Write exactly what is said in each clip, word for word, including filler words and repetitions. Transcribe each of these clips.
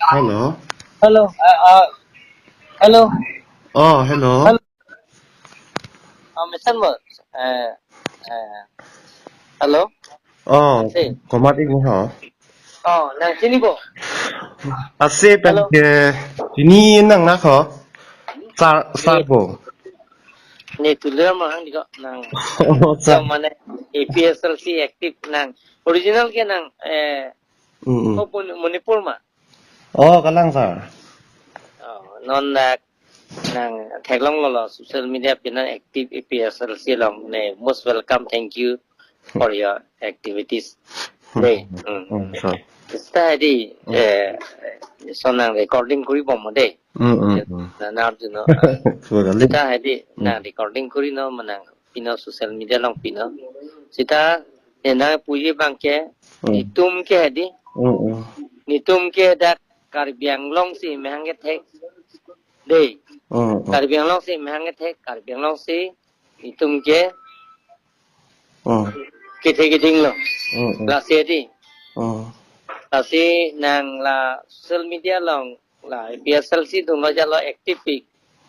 Hello. Hello. Uh, uh, hello. Oh, hello. Hello. Uh, Mister Mo, uh, uh, hello. Oh, Ase. Komat ik ni ho. Oh, nang chini bo? Ase pen Hello. Ke chini nang na ho. Sar, sar bo. Ne Tuliram Ronghang di ko nang. Oh, sar. Mane A P S L C active nang. Original ke nang, eh, Mm, mm. Ko Pun-, Manipur ma? Oh, kalang sar. Oh, non dak nang theklonglo lo social media pen nang active A P S L C along ne most welcome, thank you for your activities. Hmm. Dei. Hmm. Hmm, sir. Sita di, Hmm. eh, so nang recording kuri bom dei. Hmm, hmm, hmm. Na, na, you know, Sure, sita di, Hmm. nang recording kuri non manang pino social media along pino. Sita, eh, nang puji bangke, Hmm. netum ke di. Hmm, hmm. Netum ke dak Karbi Anglong si mehang kethek. Dei. Hmm, hmm. Karbi Anglong si mehang kethek, Karbi Anglong si netum ke Hmm. Kethe keding lo. Hmm, hmm. Lasi di. Hmm. Lasi nang la social media along la A P S L C atum lo jalo active pik.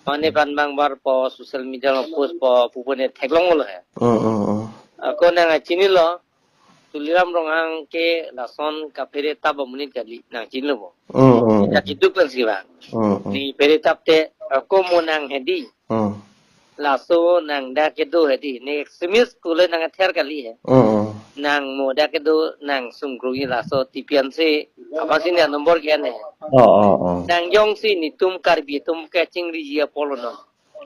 Mane pan bang bar po social media along post po pu pu ne theklonglo he. Hmm, hmm, hmm. Ako nang chini lo. Tuliram Ronghang ke lason kaphere tap amonit kali nang chini lo bo. Hmm, hmm, Kita hmm. Kiduk pen si bang. Hmm, hmm. Ne phere tap te ako mo nang hedi. Hmm. Laso nang dak kedo hedi, ne extremist kule nang ather kali he. Hmm, hmm. Nang mo dak kedo nang sungkrui laso tipian si apa si ne number ke ne. Oh, oh, oh. Nang jongsi netum Karbi atum kachingriji apor lo non.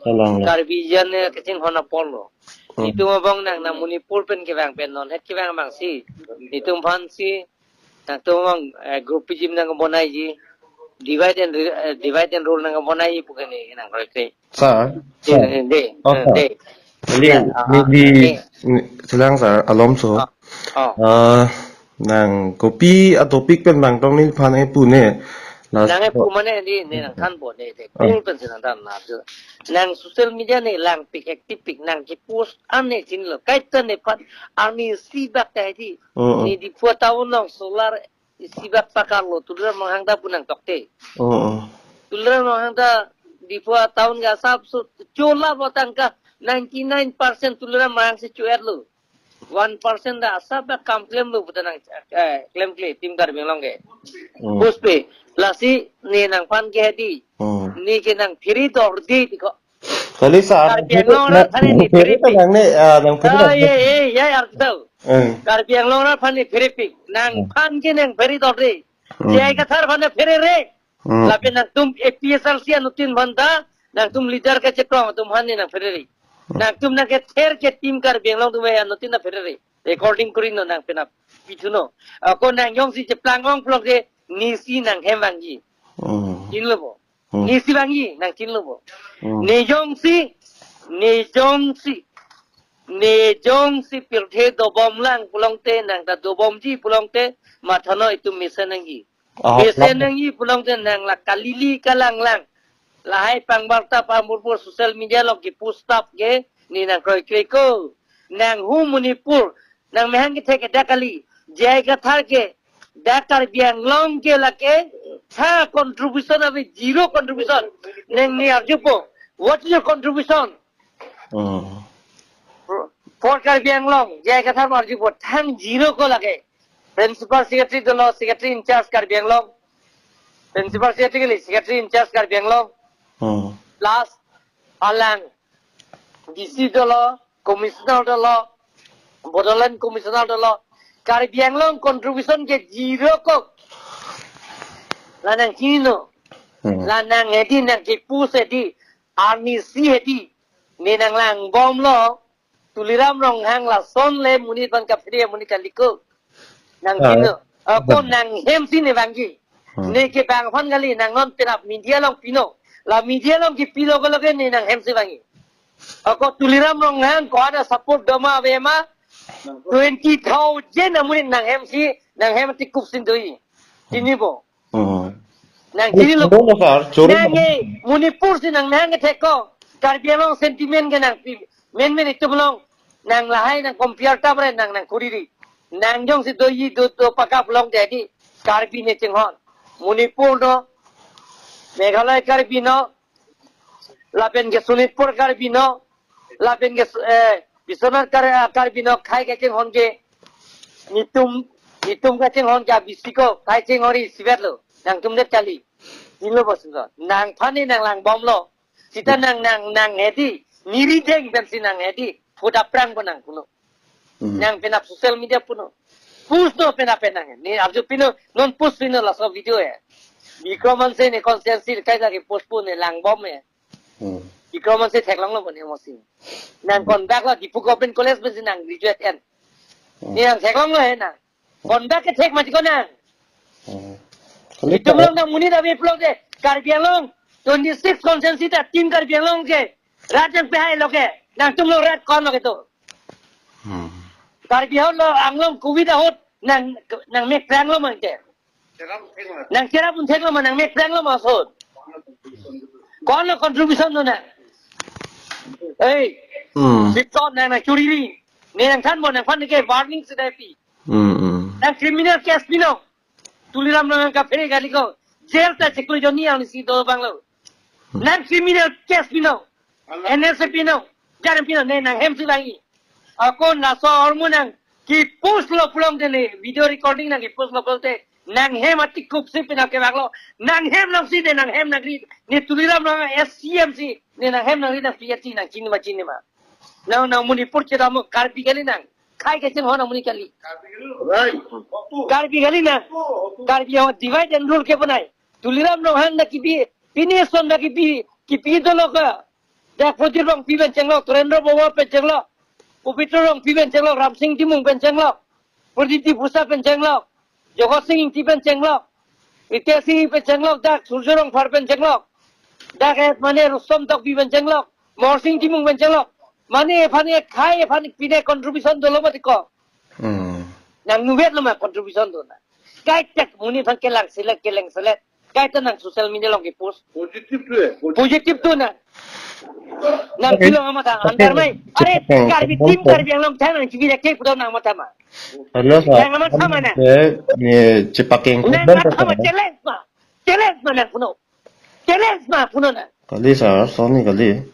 Kalang. Karbi jan ne kachinghon apor lo. Hmm. Netum abang nang na Manipur pen kevang pen non het kevang bang si. Netum aphan si Nangtum, eh, groupism nang bonaiji, divide and re-, eh, divide and rule nang bonaiji pu ke ne nang kroikre. Sir, Dei, sir. Dei, Oh, eh, sir. Dei. Ini, Ya, ah, ini ah, di, eh. Ini, silang, sir, alom so. Ah, ah. Eh, nang kopi a topic pen bang tong neliphan nangpu ne. Las- Nangpu mane di, ne nang than po, dei, dei. Ah. Kung pen si nang than na. Nang social media ne langpik, active pik, nang kepost an ne chinilo. Kaita nephan, arni isi bak ta di. Oh, oh. Ne Diphu town along solar isi bak pakar lo, Tuliram Ronghang ta pu nang tokte. Oh, oh. Tuliram Ronghang ta Diphu town ke asap so chola bo tangka ninety nine percent Tuliram Ronghang si cho-et lo. One percent ta asap ta kam klem lo pu ta nang, eh, klemkle, Team Karbi Anglong ke. Oh. Puspe, lasi ne nangphan ke hedi. Oh. Ne ke nang phiri dorde di ko. Kali sir, Karbi Anglong na, arat aphan ne phere phere pik. Nang ne, ah, nang phere Oh, nang ye, ye, ye, arto. Eh. Karbi Anglong arat aphan ne phere pik. Nang Hmm. phan ke nang phere dorde. Hmm. J I Kathar aphan ne phere re. Hmm. Lapen nangtum A P S L C anuttin aphan ta, nangtum leader kachekrong atum aphan ne nang phere re. Hmm. Nangtum nang kether ke Team Karbi Anglong atum ya anuttin ta phere re. Recording kuri non nang penap pithu non. Ako nang jongsi cheplang ong pulote nesi nang hem vangji. Hmm. Chinilo bo. Hmm. Nesi vangji, nang chinilo bo. Hmm. Ne jongsi, ne jongsi, ne jongsi pirthe dobom lang pulote nang ta dobomji pulote matha non itum mesen nangji. Ah, mesen lang. Nangji pulote nang la kalili kalang lang. Lahai pangbarta pamurpur social media along kepost tap ke ne nang kroikre ko. Nang hu Manipur, nang mehang kethek ke dak kali. J I Kathar ke, dak Karbi Anglong ke lake, tha contribution ave, zero contribution. Nang ne arjupo, what is your contribution? Hmm. For Karbi Anglong, J I Kathar arjupo, thang zero ko lake. Principal secretary dolo, secretary in charge Karbi Anglong. Principal secretary kali, secretary in charge Karbi Anglong. Hmm. Plus, alang D C dolo, commissioner dolo, Bodoland commissioner dolo. Karbi Anglong contribution ke zero ko. La nang chini non. Hmm. La nang hedi nang kepost hedi. Arni isi hedi. Ne nang langbomlo. Tuliram Ronghang lason le monit aphan kaphere amonit kali ko. Nang Ah. Chini non. Ako Ah. nang hem si ne vangji. Hmm. Ne kevang aphan kali nang non penap media along pino. La media along kepilo ko lake ne nang hem si vangji. Ako Tuliram Ronghang ko ada support doma ave ma twenty thousand amonit nang hem si, nang hem ti kup sin doji. Chini bo. Hmm. Nang chini lo. Choro lo, sir, choro lo. Nang e Manipur si nang nang thek ko. Karbi Anglong sentiment ke nang pi. Men men itum along. Nang lahai nang compare tap re nang nang kuri ri. Nang jongsi doji do do pakap long jadi. Karbi ne chinghon. Manipur no, Meghalaya Karbi no, lapen ke Sonitpur Karbi no, lapen ke, eh, Biswanath Kar-, ah, Karbi no, khei kachinghon ke, netum, netum kachinghon ke abisi ko, khei chinghon ri isivet lo, nangtum det kali. Tinlo bos lo, nangphan ne nanglangbomlo. Sita nang, nang, nang hedi, neri jeng pensi nang hedi, phuda prang bo nang puno. Hmm. Nang penap social media puno. Post no penap penang. Ne arju pino, non post pino laso video ya. Bikram Hanse ne constituency kai lagi post puno ne langbom ya. Hmm. Bikram Hanse theklonglo bo ne mosi. Nang kon bak lo Diphu Government College pensi nang graduate en. Hmm. Ne nang theklonglo he nang. Kon bak ke thek mati ko nang. Hmm. Kali itum ta- along nang monit ave pulote Karbi Anglong twenty-six constituency ta team Karbi Anglong ke rat nangpehai lo ke. Nangtum lo rat ko-an lo ke to. Hmm. Karbi Anglong, Anglong covid ahut nang, nang mek prang lo ma ke. Nang cherap un thek lo ma, nang mek prang lo ma ahut. Ko-an lo contribution lo nang. Hey. Hmm. Sipson nang nang churi ri. Ne nangthan bo nangphan ke warning si dai pi. Hmm, hmm. Nang criminal case pino. Tuliram Ronghang kaphere kali ko. Jail ta chiklo jonni ang si do bang lo. Hmm. Nang criminal case pino. N S A pino. Jaram pino ne nanghem si vangji. Akon laso ahormu nang kepost lo pulote ne video recording nang kepost lo pulote nanghem atikup si penap kevak lo. Nanghem nang si ne nanghem nangri ne Tuliram Ronghang S C M si ne nanghem nangri nang P H C nang chini ma chini ma. Nang, nang Manipur chedam Karbi kali nang. Khei kachinghon amonit kali. Right. Karbi kali nang. Karbi Anglong divide and rule ke banai. Tuliram Ronghang na kipi, pini son na kipi, kipi dolo ke. Dak Pradeep Rongpi pen chenglo, Surendra Baba pen chenglo, Pabitra Rongpi pen chenglo, Ramsing Timung pen chenglo, Pradip Diphusa pen chenglo, Jagat Sing Engti pen chenglo, Ritesh Engti pen chenglo, dak Surjya Rongphar pen chenglo, dak eh mane Rustom Tokbi pen chenglo, Mohor Sing Timung pen chenglo. Mane aphan ke khei aphan pine contribution dolo mati ko. Hmm. Nang nuvet lo ma contribution do na. Kaita monit aphan kelang selek, kelang selek. Kaita nang social media along kepost. Positive tu eh. Positive tu na. Nang okay. Pilo amat ha, antar mai. Are, Karbi team Karbi Anglong thang nang chibi dak ke pudo nang matha ma. Hello, sir. Nang amat ha ma na. Eh, ni chepakeng nang amat ha ma, challenge ma. Challenge ma nang puno. Challenge ma puno na. Kali sir, son ne kali.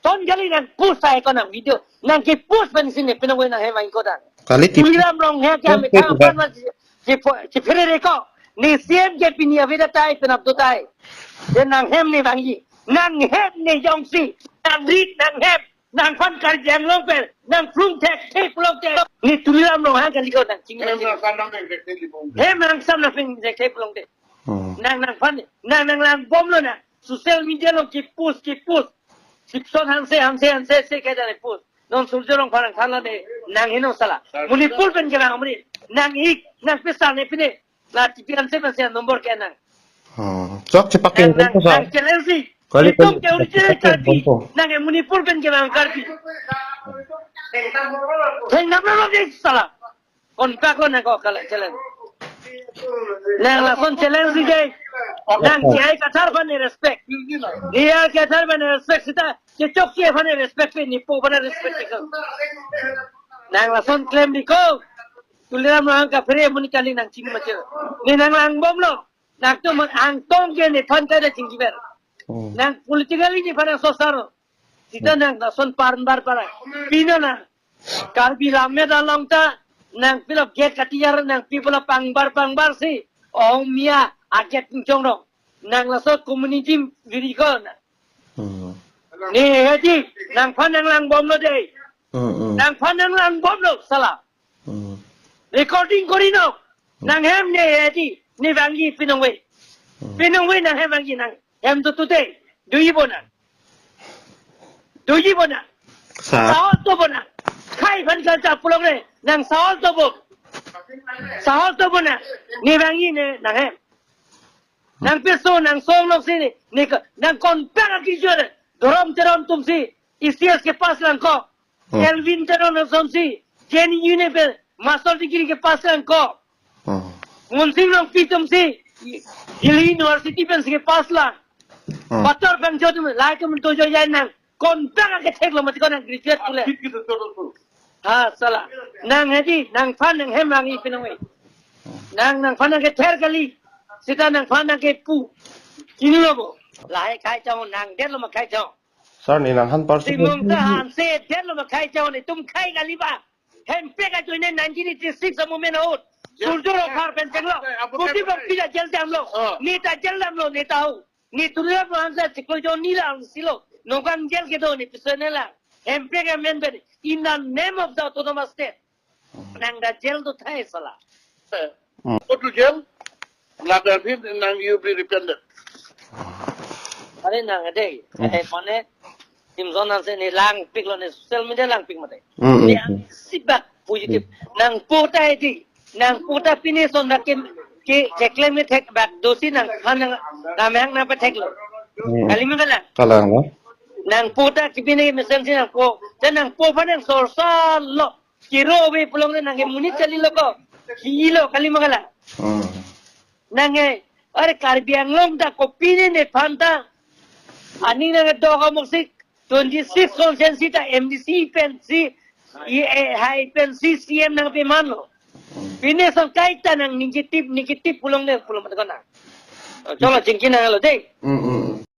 Son kali nang post ai ko nang video. Nang kepost pen si ne pino nang hem ai ko dan. Kali tip. Tuliram Ronghang ke ame thang pan ma si, si pho-, si phere re ko. Ne C M ke pini aveda tai penap do tai. De nanghem ne vangji. Nanghem ne jongsi. Nang rit nanghem. Nangphan Karbi Anglong pen. Nang plung thek thek plung thek. Ne Tuliram Ronghang kali ko nang ching. Hem nang sam nang peng thek thek plung thek. Hem nang sam nang peng thek thek plung thek. Hmm. Nang nangphan, nang nanglangbomlo na. Social media along kepost, kepost. Sipson Hanse, Hanse, Hanse, se kaita ne post. Non Surjya Rongphar nangthanlo ne, nang heno sala. Manipur pen kevang amonit. Nang ik, nang pesa ne pine. La T P Hanse pen se number ke nang. Hmm. Chok chepakeng nang, nang, ko sa. Nang challenge si. Kali itum kali ke original chepakeng Karbi. Ko. Nang e Manipur pen kevang Karbi. Theng nam nam de sala. Kontak lo nang ko kali challenge. Nang lason challenge si dei. Nang J I Kathar aphan ne respect. J I Kathar aphan ne respect sita. Kechokche aphan ne respect pe, ne po aphan ne respect pe. Nang lason claim di ko. Tuliram Ronghang kaphere amonit kali nang chini mati. Ne nanglangbomlo. Nangtum angtong ke nephan kaita chingkiber. Hmm. Nang politically nephan nang sosar. Sita nang lason parn bar para. Pino nang. Karbi lammet along ta nang pilo gate katiyar nang pi pilo pangbar pangbar si. Ong mia aget chong dong. Nang laso community viri ko na. Hmm. Ne hedi nangphan nanglangbomlo dei. Hmm, hmm. Nangphan nanglangbomlo sala. Hmm. Recording kori no. Hmm. Nanghem ne hedi ne vangji pinong we. Hmm. Pinong we nanghem vangji nanghem tu tu dei. Doji bo nang. Doji bo nang. Sa. Sahos do bo nang. Khei aphan kalcha pulote nang sahos do bo. Sahos do bo nang. Ne vangji ne nanghem. Nang peso nang song nok si ne, ne ka, nang konpek akijor, Dhorom Teron atum si, E C S ke pass lang ko. Hmm. Elwin Teron atum si, J N U ne pe, master degree ke pass lang ko. Hmm. Monsing Rongpi atum si, Delhi University pen si ke pass lang. Hmm. Pator Phangcho atum, lai atum to jo yan nang. Konpek akethek lo mati ko nang graduate pule. Ha, sala. Nang hedi, nangphan nanghem vangji pinong we. Nang, nangphan nang kether kali. Sita nangphan nangkepu. Chinilopo. Lahai khai chong nangdetlo ma khai chong. Sir, ne nangphan personal. Timung ta hanse detlo ma khai chong, netum khai kali ba. Hemprek ajoine nineteen eighty-six a-movement ahut. Surjya Rao aphar pen chenglo. Apo Putih Bang pila jail damlo. Oh. Neta jail damlo, neta ho. Ni turia Bang sa chiklo jo ni lang silo. Nokang jail kedo ni personal lang. Hemprek amen pen in the name of the autonomous state. Nang da jail do thai sala. Hmm. Go to jail. Lapen aphi nang you be repented. Are nang ade. Hmm. Eh, mane, Timson Hanse ne langpiklo, ne social media langpik mate. Hmm, hmm, Ne hmm. Sibak positive. Nangpo ta edi. Nangpo ta pine son bak ke, ke, keklem ke thek bak dosi nangphan nang, namehang nangpatheklo. Hmm. Kali ma kalang? Kalang, no? Nangpo ta kepine mesen si nangpo. Te nangpo aphan nang sorsalo. Kiro ave pulote nangke monit chalilo ko. Hilo kali ma kalang. Hmm. Nangke, are Karbi Anglong ta kopine nephan ta. Aning nangke do ka moksik twenty-six constituency ta M D C pensi, i, eh, hai pensi C M nangpemanlo. Pine son kaita nang negative, negative pulote pulo mate kona. Cholo chingki nanglo de. Hmm, hmm.